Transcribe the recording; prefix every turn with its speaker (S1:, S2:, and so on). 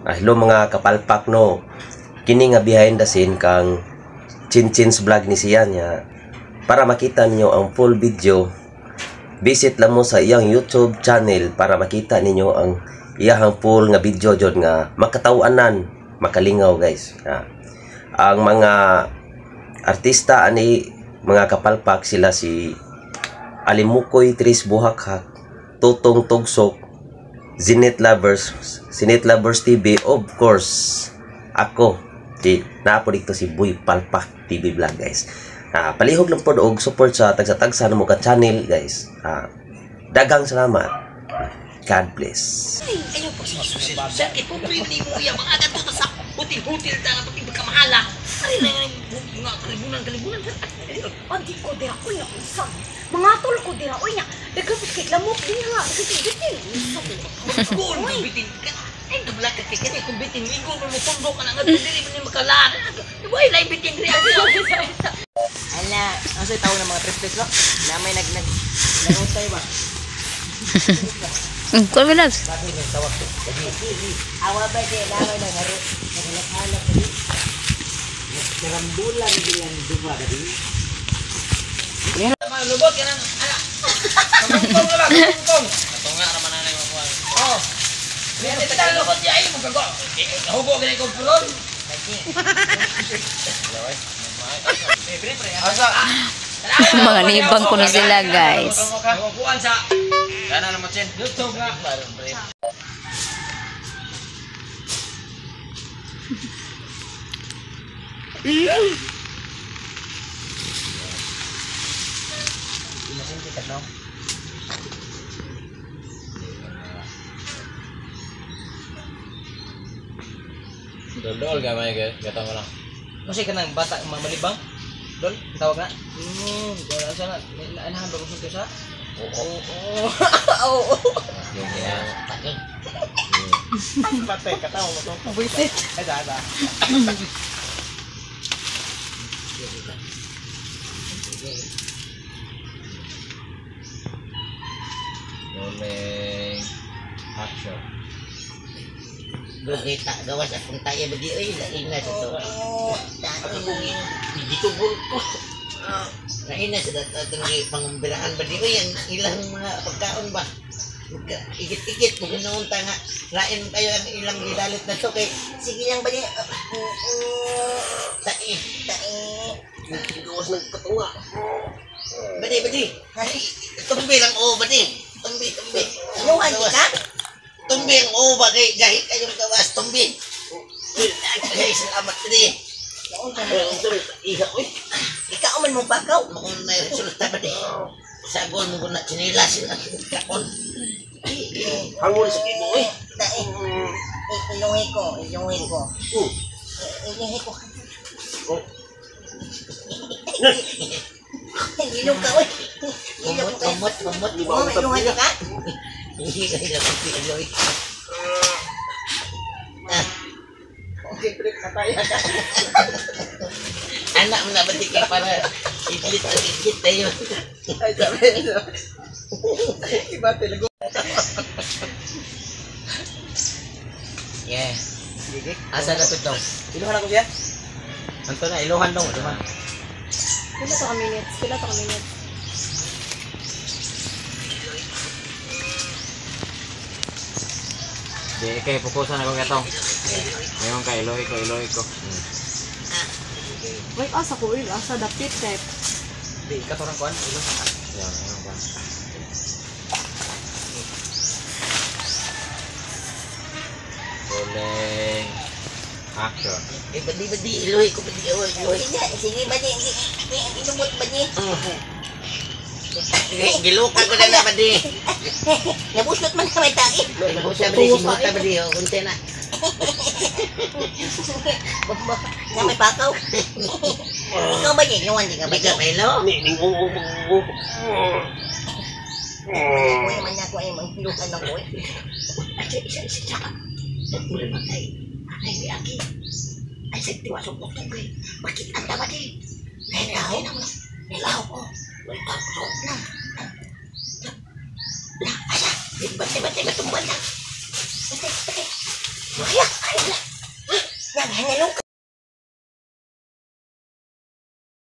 S1: Hello mga kapalpak no. Kini nga behind the scene kang Chinchin's vlog ni siya niya. Para makita ninyo ang full video, visit lang mo sa iyang YouTube channel para makita ninyo ang iyang full nga video jud nga makatawanan, makalingaw guys. Ang mga artista ani mga kapalpak sila si Alimukoy Tris Buhakhak, Tutong Tugsok, Zenith Lovers, Zenith Lovers TV, of course, ako, si naapo dito si Boy Palpak TV Vlog guys. Palihog lang po og support sa tagsa-tagsa na mo ka channel guys. Daghang salamat. God bless.
S2: Ayaw pa sa Sakit po ni mo ya mga kadto sa hotel-hotel ta nga pagkamahala. Ari na yung mga kalibunan-kalibunan.
S3: Andi ko dira uy na unsa. Mga tol ko dira uy na. Daghan kay lamok din nga. Daghan bitin. Unsa
S2: Kung bitin ka. Ay gabla ka kay kani kung bitin igo mo tundo ka na nga dili man ni makalaan. Way lay bitin diri.
S4: Ala, ang say tawo ng mga triplets no? Na may nag nag nangutay ba?
S5: Kuan mo labs.
S4: Awa ba di lamay nang haro. Naghalak-halak dali. Nagkarambulan bilang duwa dali.
S2: Malubot ka nang ala. Kamungkong na ba? Kamungkong. Ato nga raman na yung makuha. Oh. Hindi ta lubot niya ay mo gago. Hugo gani ko pulon. Asa?
S5: Mga nibang ko na sila guys.
S2: Kuan sa Dana na mo chen. YouTube nga.
S6: Dol-dol gamay kay gatong ko lang.
S4: Kasi kanang bata malibang. Dol, tawag na. Wala sa na. Anahan ba ko sa? Oo. Oo. Oo. Patay ka tao mo to.
S3: Buisit.
S4: Ay da da.
S6: Rolling action.
S2: Dugita gawas akong tayo bagi oy lain na sa to. Gitubol ko. Lain na sa atong pangumbiraan ba di oy ang ilang mga pagkaon ba. Igit-igit mo ginoon ta nga lain kayo ang ilang gidalit na to kay sige lang ba di tae tae gawas nagkatunga. Badi badi. Tumbi lang o badi. Tumbi tumbi.
S3: Inuhan ka?
S2: Tumbi ang o ba kay gahi kayong gawas tumbi. Ay salamat badi. Iha oy.
S3: Ikaw man mong bakaw.
S2: Maong may resulta ba di? Sagol mo na tsinilas kaon.
S1: Hangol sa kibo eh.
S3: Tae. Inuhi ko, inuhi ko. Inuhi ko. Ilong ka oy. Ilong ka.
S2: Umot, umot,
S3: Oh, inuhan ka?
S2: Hindi ka nila pagpiloy. Ah.
S4: Okay, break na tayo.
S2: Anak mo na ba di ka para idlit ang idlit tayo.
S4: Ay sabi. Iba talaga.
S2: Yeah.
S4: Sige.
S2: Asa na to dong?
S4: Iluhan ako siya.
S2: Anto na, iluhan dong, iluhan.
S3: Pila to ka minutes? Pila to ka minutes?
S6: Di kay pukusan ako gatong. Ngayon ka iloy ko, iloy ko.
S3: Wait, asa ko oy, asa dapit kay.
S4: Di katorang kuan, iluhan.
S6: Yan, ngayon ka. Rolling action.
S2: Eh, badi, badi, iluhi ko, badi, iluhi, iluhi.
S3: Sige, badi, inumot badi.
S2: Giluka ko na na, badi.
S3: Nabuslot man ka may tae.
S2: Nabusa, badi, simuta, badi, o, kunti na.
S3: Na may pakaw. Ikaw ba di? Inuhan di ka ba
S2: Di ka, ilo?
S3: Uy, man ako ay manghilukan ako eh.
S2: Ay, isa, isa, isa pa. Mula ba kay? Ay, di aki. Ay, sa tiwasok ko kay. Bakit ang tama di? Nilaw? Nilaw ko. Wala ko na. La, asa? Bate, bate, matumban na. Bate, bate.
S3: Ay, ay, ay. Naghanalong.